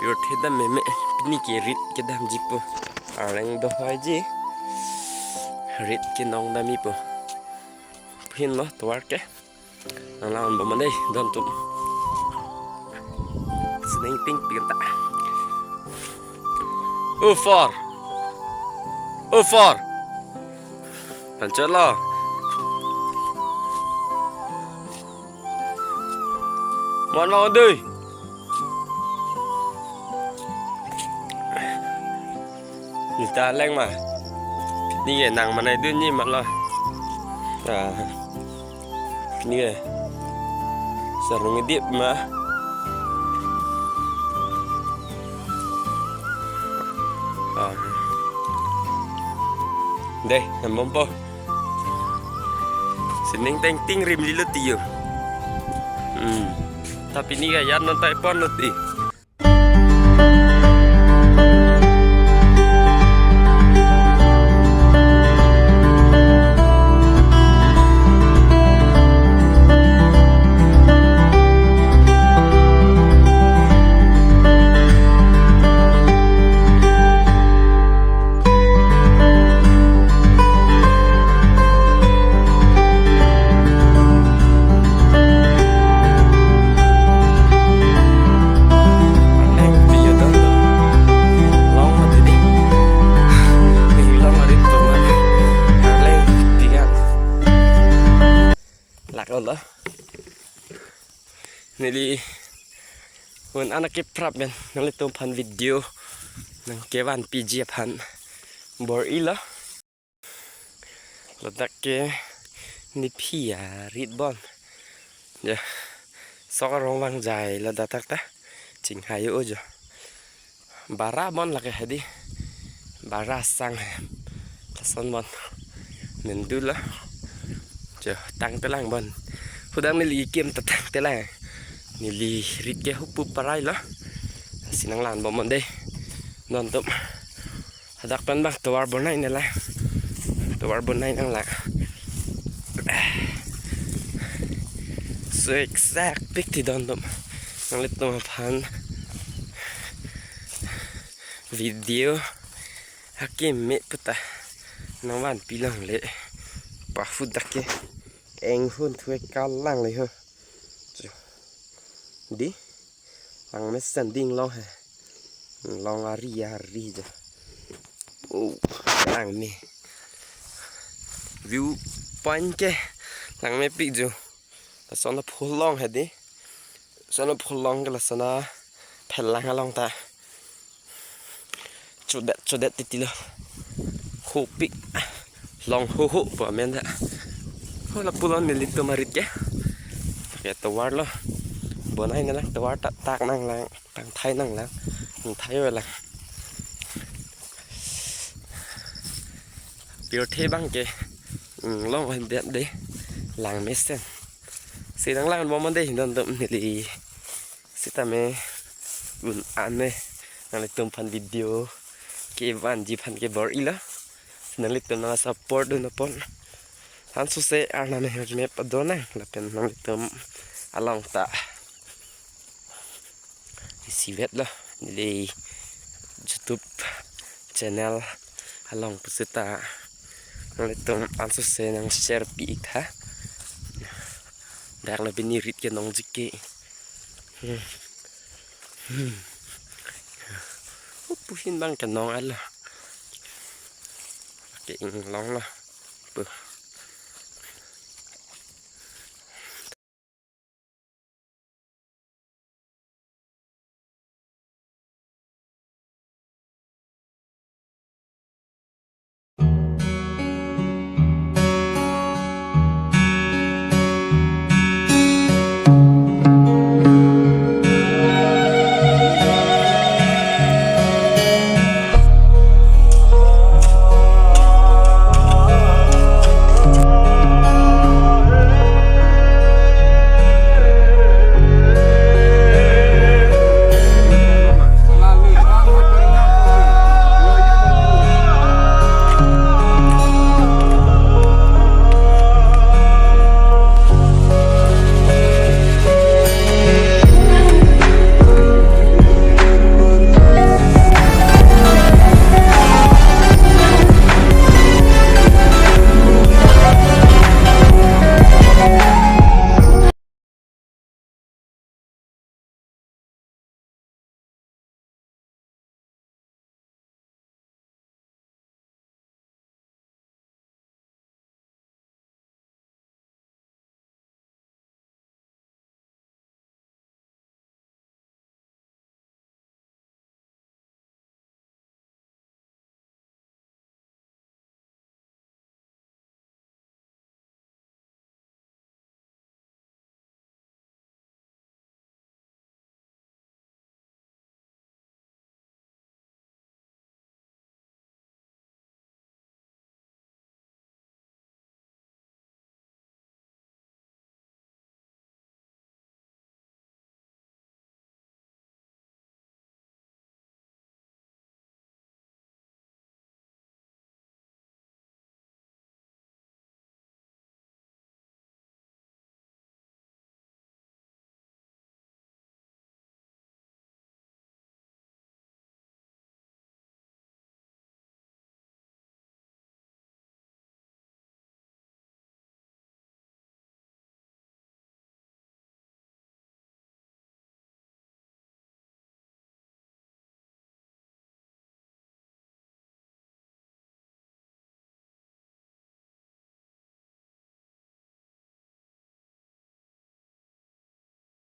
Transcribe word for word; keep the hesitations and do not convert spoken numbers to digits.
Pirthe dam meme, pini ke rit kedamji pu. Arleng dohoiji. Rit kenong damji pu. Phin lo tovar ke. Nang lang bom dei, don tum. Sining ting ting ta. Ufor. Ufor. Panchala. Mana dei? Nita leng ma. Ni ye nang manai dun ni ma lo. Ah. Ni ye. Sarung idip ma. Ah. Dei, nang bom po. Sining teng ting rim lilo tiyo. Hmm. Tapi ni kayan non tai pon lo ti. Lak olo. Neli un anak ke prap men nanglitum aphan video nang kevan piji aphan bor-ilo. Ladak ke nephi arit bon. Ya. Sok arong vangjai ladak ta. Chinghaio jo. Bara bon lake hedi. Bara sang he. Lason bon. Nendula. Jo, tangtelang bon. Hudang neli kim ta tangtelang. Neli rit ke hupu parai lo. Sinang lan bom dei. Don tum. Hadak pen bang tovar bonai ne lang. Tovar bonai nang lang. So exact pik ti don tum. Nanglitum aphan video akeme puta nang vanpi longle. Pahut dak ke enghun thue kalang le ho. Di. Langmesen ding long he. Long ari ari ja. Oh, langme. View point ke langmepik jo. Lason aphulong hedi. Lason aphulong ke lason aphelang along ta. Chodet chodet titi lo. Hopik. Long ho ho pu amen ta. Ho lapulo nelitum arit ke. Ke tovar lo. Bonai nang lang tovar ta tak nang lang. Tangthai nang lang. Tangthai lang. Pirthe bang ke. Hmm, long hoi biat dei. Langmesen. Sinang lang bom dei don tum neli. Sitame un ane nanglitum aphan video kevanji aphan ke bor-ilo. Nanglitum nang support dun apot. Ansose arnam ahem keme padon nang lapen nanglitum along ta isivet lo neli YouTube channel along pusita nanglitum ansose nang share pi ik tha. Dak la bini rit kenongji ke. Hmm. Hmm. Upu hin bang kenong ala. Ke inglong la. Pu.